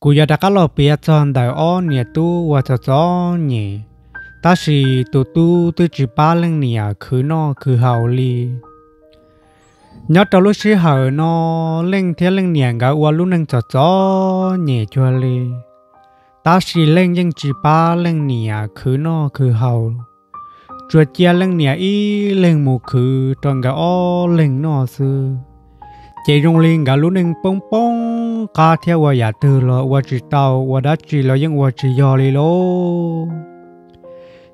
Kuv yuav rov qab los piav txog ntawm ob niam tub uas txom txom nyem, tab sis tus tub twb tsis pab leej niam khwv noj khwv haus li. Nyob rau lub sij hawm no, Leej thiab leej niam nkawd ua lub neej txom txom nyem cuag li, tab sis Leej yeej tsis pab leej niam khwv noj khwv haus, tsuas cia leej niam ib leeg mus khwv rau nkawd ob leeg noj xwb. Ces zoo li nkawd lub neej poob poob qab thiab ua yam twg los ua tsis tau, ua dab tsi los yeej ua tsis yog li lauj.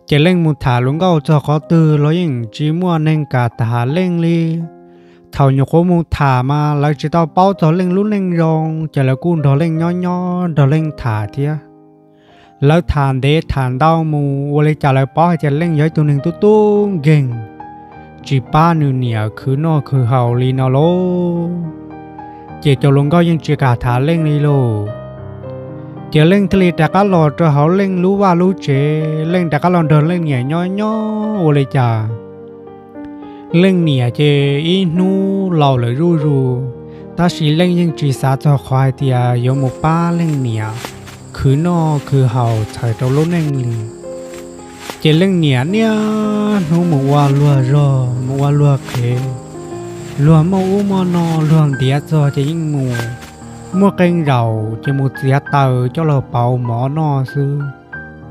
Ces Leej mus tham hluas nkauj txog qhov twg los yeej tsis muaj neeg kam tham Leej li. Thaum nyuam qhuav mus tham mas lawv tsis tau paub txog Leej lub neej zoo, ces lawv kuj nrog Leej nyob nyob nrog Leej tham thiab. Lawv tham ntev tham ntau mus ua li cas lawv paub hais tias Leej yog ib tug neeg tub tub nkeeg, tsis pab nws niam khwv noj khwv haus li no lauj. Ces cov hluas nkauj yeej tsis kam tham Leej li lauj. Ces Leej thiaj li rov qab los rau hauv Leej lub vaj lub tsev, Leej rov qab los nrog Leej niam nyob nyob ua li cas Leej niam ces ib hnub laus lawm zuj zus, tab sis Leej yeej tsis xav txog qhov hais tias yuav mus pab Leej niam khwv noj khwv haus txhawm rau lub neej li. Ces Leej niam niaj hnub mus ua luag zog mus ua luag qhev, luag muaj ub muaj no luag ntiav txog ces yeej mus, muaj qee zaum ces mus txiav taws coj los pauv mov noj xwb.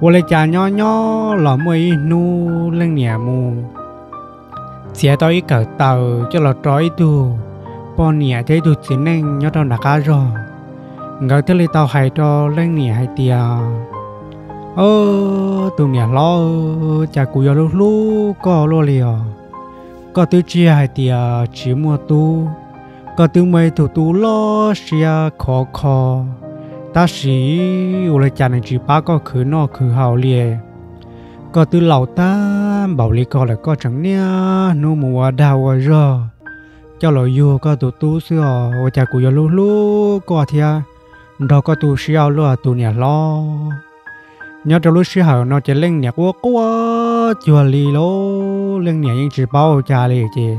Ua li cas nyob nyob los muaj ib hnub Leej niam mus txiav tau ib kawm taws coj los rau ib tug poj niam thiab ib tug txiv neej nyob rau nram qab zog. Nkawd thiaj li tau hais rau Leej niam hais tias, Tus niam hlob, cas kuv yuav hlub hlub koj luaj li os. Koj twb tsis yog hais tias tsis muaj tub, koj twb muaj ib tug tub loj siab khov kho, tab sis ua li cas nws tsis pab koj khwv noj khwv haus li. Koj twb laus tag npaum li ko lawm koj tseem niaj hnub mus ua dag ua zog coj los yug koj tus tub xwb os. Ua cas kuv yuav hlub hlub koj thiab nrog koj tu siab luaj tus niam hlob. Nyob rau lub sij hawm no ces Leej niam quaj quaj cuag li lauj, Leej niam yeej tsis paub ua cas li ces